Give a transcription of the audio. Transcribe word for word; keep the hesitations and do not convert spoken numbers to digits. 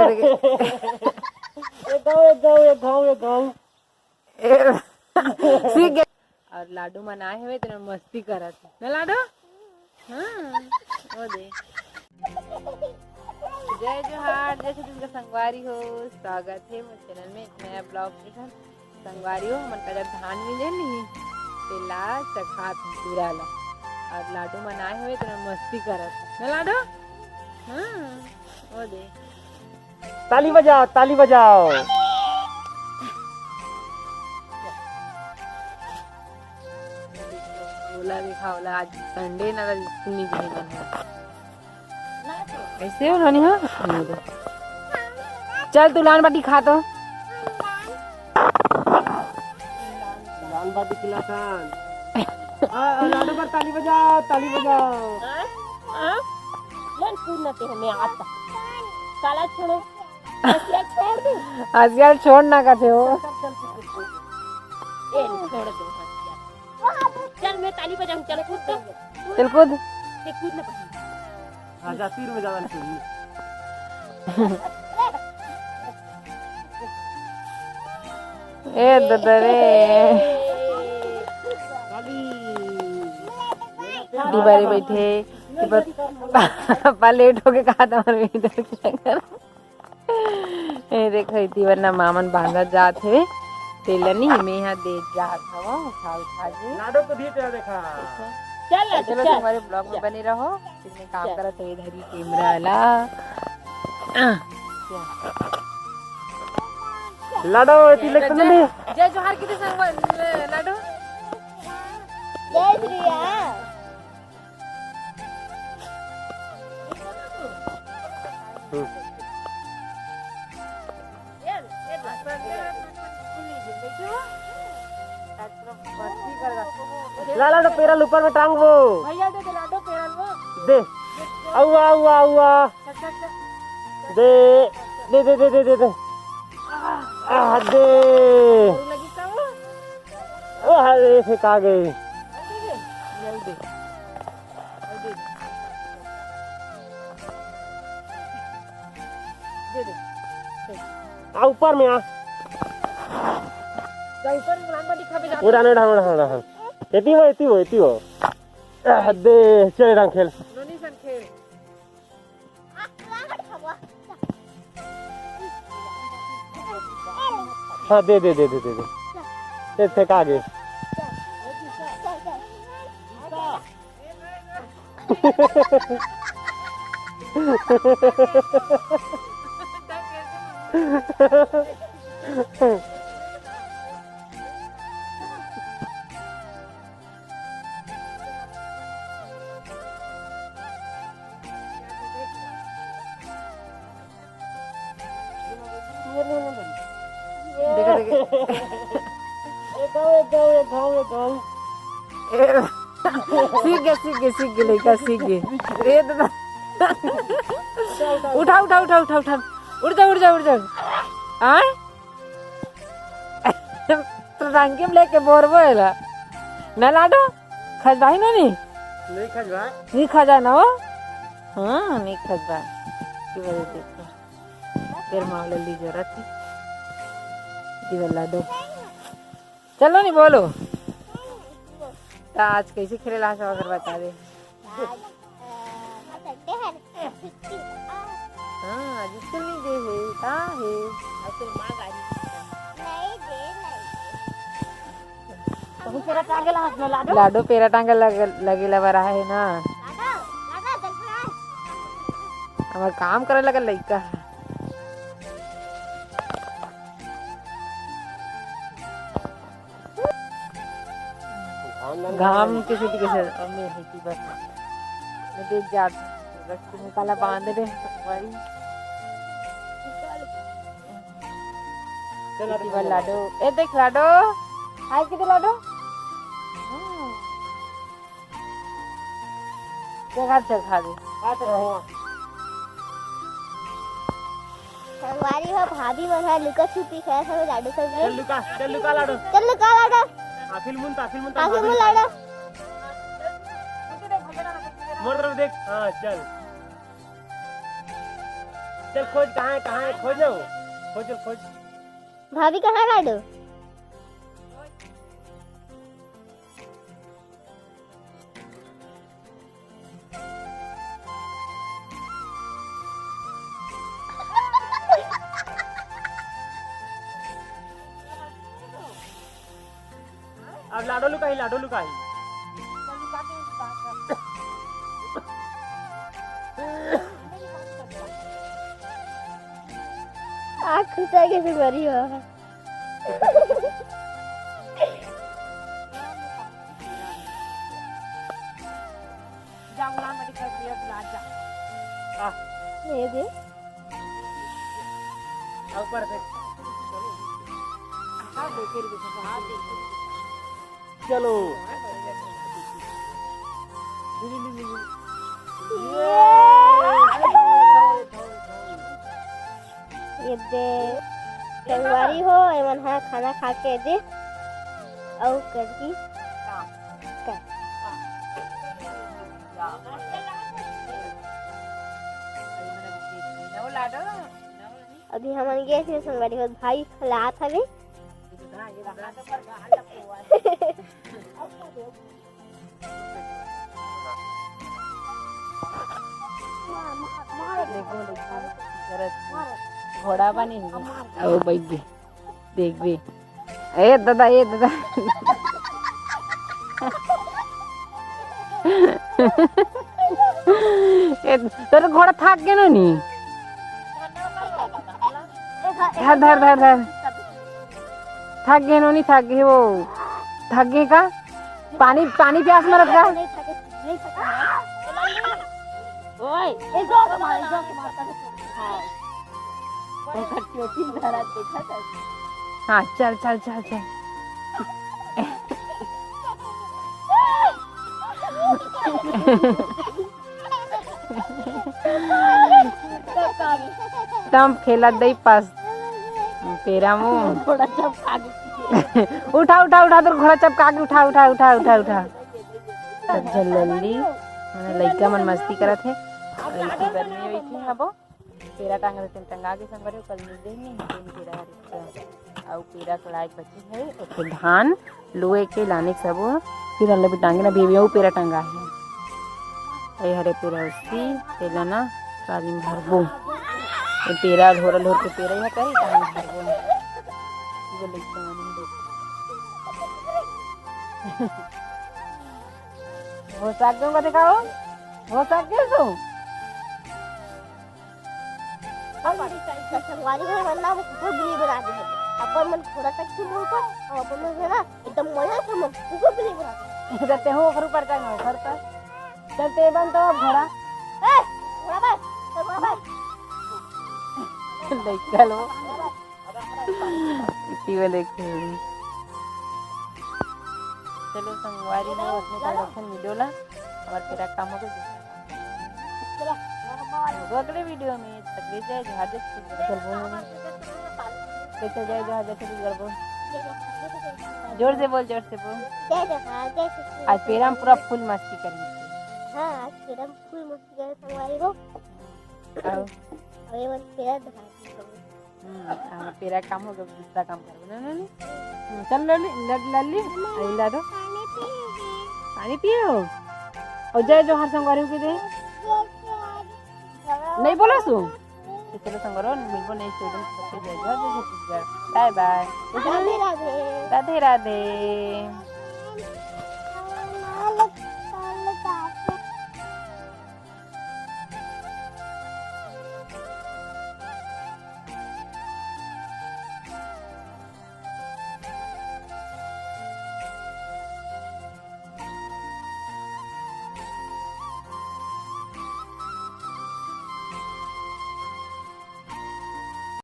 ये गाँव, ये गाँव, ये गाँव, ये गाँव। ए, सीख गए। और लाडो मन आए हुए, तेन मस्ती करत हे। ना लाडो? हाँ, वो दे। जय जोहार, जय छत्तीसगढ़ संगवारी हो, स्वागत हे मोर चैनल में एक नया ब्लॉग के साथ। संगवारी हो, हमन का जब धान मिंजे नहीं, तेला चखात हे पूरा ला। और लाडो मन आए हुए, तेन मस्ती करत हे। ना लाडो? हाँ, वो दे। ताली बजाओ, ताली बजाओ। ओला दिखा, ओला आज संडे ना, आज स्कूल नहीं जाए मन है। कैसे हो रानी? हाँ, नहीं दे। चल तू लान बाटी खा तो। लान बाटी खिलाथन। आ, आ, लाडो बर ताली बजाओ, ताली बजाओ। हाँ? हाँ? ले कूद ना ते हमें आता। काला छोड़ो। हसिया छोड़ दे। हसिया छोड़ ना कथे हो। चल, चल, चल, चल, चल। ए, छोड़ दे हसिया। चल, मैं ताली बजाऊं, चल कूद तो। चल कूद। ते कूद ना पहले। आजा, तीर में जावन चाहिए। ए ददा रे। दीवारी बैठे, दीवार पापा लेट होके कहा था, और इधर क्या कर। ए देखो, इति बर ना मामन बांधा जात हे, तेला नी मैं हा दे जात हवा, उठा उठा के। लाडो को भी तेरा देखा। चल, चलो, चल। हमारे ब्लॉग में बने रहो। कितने काम चल। करत हे इधर ही कैमरा वाला। लाडो, इति लेके जय, नहीं। जय जोहार की संग लाडो। जय श्री राम। हम्म। ला, ला, तो पेरा ल ऊपर में टांगबो। भैया दे दे, लाडो पेरा ल वो। दे। अउआ, अउआ, अउआ। अच्छा, अच्छा। दे। दे, दे, दे, दे, दे, दे। आ, दे। लगी का वो? ओ, अरे, फेंका गई। दे दे। दे दे। दे दे। आ, ऊपर में आ। जा, ऊपर में राम बाटी खाबे जा। उड़ान, उड़ान, उड़ान, उड़ान। एती वो, एती वो, एती वो। आ, दे, चल, राम खेल। नोनी सन खेल। हाँ, दे, दे, दे, दे, दे, दे। ये फेंका गए। देखा, देखा। ए, गाँव, ए, गाँव, ए, गाँव, ए, गाँव। ए, सीख गए, सीख गए, सीख गए, लड़का सीख गए। ए, दादा। उठा, उठा, उठा, उठा, उठा। उठ जा, उठ जा, उठ जा। आय? तो टंकी में लेके बोरबो एला। ना लाडो? खजवाही ना नी? नहीं खजवा। नहीं खजा ना हो? हाँ, नहीं खजवा। की वजह देखो। फिर मावले ली जरूरत है। की वाला दो। चलो नी बोलो। तो आज कैसे खेले ला सब अगर बता दे। आज, अ, संडे है, छुट्टी। हाँ, आज स्कूल नहीं गए है, का है? अब तो माँ गाड़ी नहीं दे, नहीं दे। तो पेरा टांगे ला हाथ में लाडो। लाडो पेरा टांगे लग-, लगे ला बरा है ना। लाडो, लाडो, चल पे आ। हमार काम करे लगा लइका। घाम के सेती कैसे अम्मी है कि बस मैं देख जात बस तुम काला बांध दे भाई। चल, इसी बार लाडो, ए देख लाडो, हाय किती लाडो। हम्म। चल, हाथ चल खा दे। हाथ रहो। संगवारी हो, भाभी मन ह लुका छुपी खेलत हवे लाडो संग। चल लुका, चल लुका लाडो। चल लुका लाडो। आखिल मुन, आखिल मुन, आखिल मुन लाडो। मोर तरफ देख। हाँ, चल। चल खोज, कहाँ है, कहाँ है, खोज लो, खोज, खोज। भाभी कहाँ गाड़ो? अब लाडो लुकाही, लाडो लुकाही। आँख खुसा के बीमारी हो। जा, उलान वाली कर दिया, बुला जा। आ। ये दे। आ, ऊपर से। हाँ, देखिए, देखिए, हाँ, देखिए। चलो। ये दे, संगवारी हो, एमन हा खाना खा के दे, अउ करही कर। अभी हमन गे थे संगवारी हो, भाई खलात हवे। देखो, देखो, करत घोड़ा बने हे। ओ बैठ गे, देख बे। ए दादा, ए दादा। ए, तोर घोड़ा थाक गे नोनी? धर, धर, धर, धर। थाक गे नोनी, थाक गे वो। थाक गे का? पानी, पानी प्यास मरत का? नहीं थके, नहीं थके। ओए, ए, जोर से मार, जोर से मार, तब हाँ। ओकर चोटी धरा देखा था। हाँ, चल, चल, चल, चल। तम खेला दई पास। पेरा मु। थोड़ा चपका के। उठा, उठा, उठा, तोर घोड़ा चपका के उठा, उठा, उठा, उठा, उठा। सब झन लल्ली, मने लइका मन मस्ती करत हे। अउ इसी बर में बैठी हबो। पेरा टांगे रहितेन, टंगा गे संगवारी हो, कल मिल जाही, तेन पेरा हर। अउ पेरा कड़ाई बची हे, एक ठो धान लुए के लाने के सबो, फिर हल्ला भी टांगे ना, भेवे अउ पेरा टंगा हे। ए हरे पेरा उसी, तेला ना काली में भरबो। ए पेरा लोर लोर के पेरा इहाँ करी, काली में भरबो। ये लइका मन हो सकते हो, दिखाओ। हो सकते हो। संगवारी हो, वरना वो कुकुर बिल्ली बना दे हे। अपन मन थोड़ा तक भी मुंह पर, और अपन मन है ना, एकदम मजा से मन कुकुर बिल्ली बना दे। जब ते हो ओखर ऊपर चढ़, ओखर पर। चल ते बन तो अब घोड़ा। ए, घोड़ा बस, चल घोड़ा बस। देख लो। इसी में देखे। चलो संगवारी हो, अपने संरक्षण मिलोला। हमार पूरा काम हो गया। अगले वीडियो में तक ले जय जोहार, जय छत्तीसगढ़ बोल। जय जय जोहार, जय छत्तीसगढ़ बोल। जोर से बोल, जोर से बोल। जय जोहार, जय छत्तीसगढ़। आज पेरा में पूरा फुल मस्ती करी। हाँ, आज पेरा में फुल मस्ती करे संगवारी हो। आओ। अरे मन पेरा धरा। हम्म, हाँ, तेरा काम हो गया, दूसरा काम करो ना, ना, ना। हम्म, चल लल्ली, लल-, लल्ली, आई ला दो। पानी पिए हो? और जय जोहार संगवारी के दे। नहीं बोला सु? तो चलो संगवारी, मिलबो next video में। सबके जय जोहार, जय छत्तीसगढ़। Bye bye। राधे राधे। राधे राधे।